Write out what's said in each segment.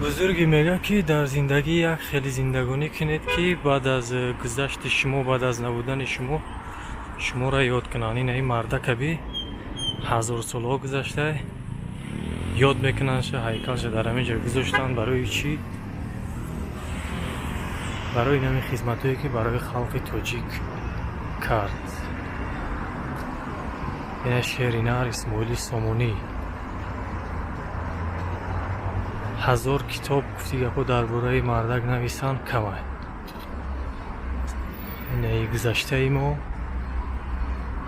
Бузургӣ мегӯяд, ки дар зиндагӣ як хеле зиндагонӣ кунед, ки баъд аз гузашти шумо, баъд аз набудани шумо шуморо ёд кунанд. Ин ин мардакаби ҳазорсолаҳо гузашта ёд мекунанд, ша ҳайкалша дар ҳамин ҷо гузоштанд. Барои чӣ? Барои ҳамин хизматҳое, ки барои халқи тоҷик кард. Ина шери нар Исмоили Сомонӣ. 1000 китоб гуфти гапҳо дар бораи мардак нависанд, камай. Инаи гузаштаи мо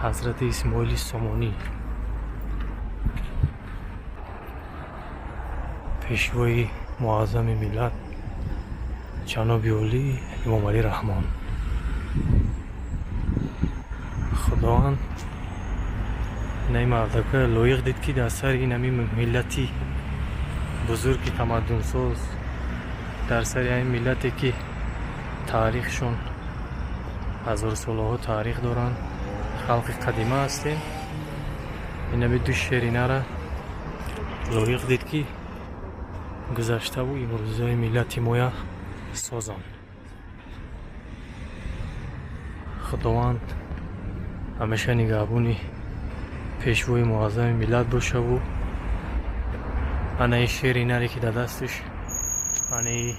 ҳазрати Исмоили Сомонӣ, пешвои муаззами миллат ҷаноби олӣ Эмомалӣ Раҳмон. Худованд инаи мардака лоиқ дид, ки дар сари инами миллати бузурги тамаддунсоз, дар сари ҳамин миллате, ки таърихшон ҳазорсолаҳо таърих доранд, халқи қадима ҳастем, инами ду шеринара лоиқ дид, ки гузаштаву имрӯзаи миллати моя созанд. Худованд ҳамеша нигаҳбони пешвои муаззами миллат бошаву анаи шери наре, ки дар дасташ анаи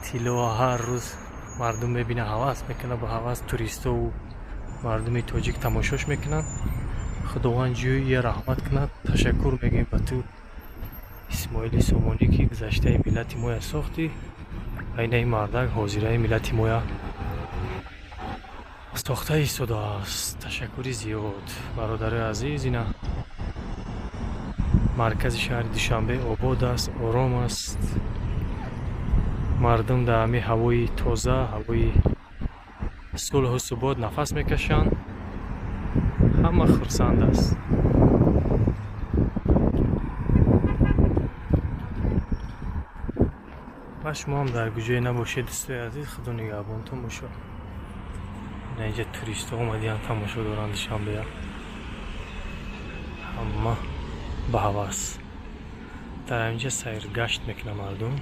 тиллоа ҳар рӯз мардум мебина, ҳавас мекунад, ба ҳавас туристову мардуми тоҷик тамошош мекунанд. Худованд ҷӯя раҳмат кунад. Ташаккур мегӯем ба ту, Исмоили Сомонӣ, ки гузаштаи миллати моя сохтӣ ва инаи мардак ҳозираи миллати моя сохта истодааст. Ташаккури зиёд, бародарои азиз. Ина маркази шаҳри Душанбе обод аст, ором аст. Мардум дар ҳамин ҳавои тоза, ҳавои сулҳу субот нафас мекашанд. Ҳама хурсанд аст. Ва шумо ҳам дар куҷое набошед, дӯстои азиз, худо нигаҳбонтон бошад. Ина инҷа туристҳо омадиянд, тамошо доранд Душанбея, ҳама ба ҳавас дар ҳаминҷа сайргашт мекунад мардум.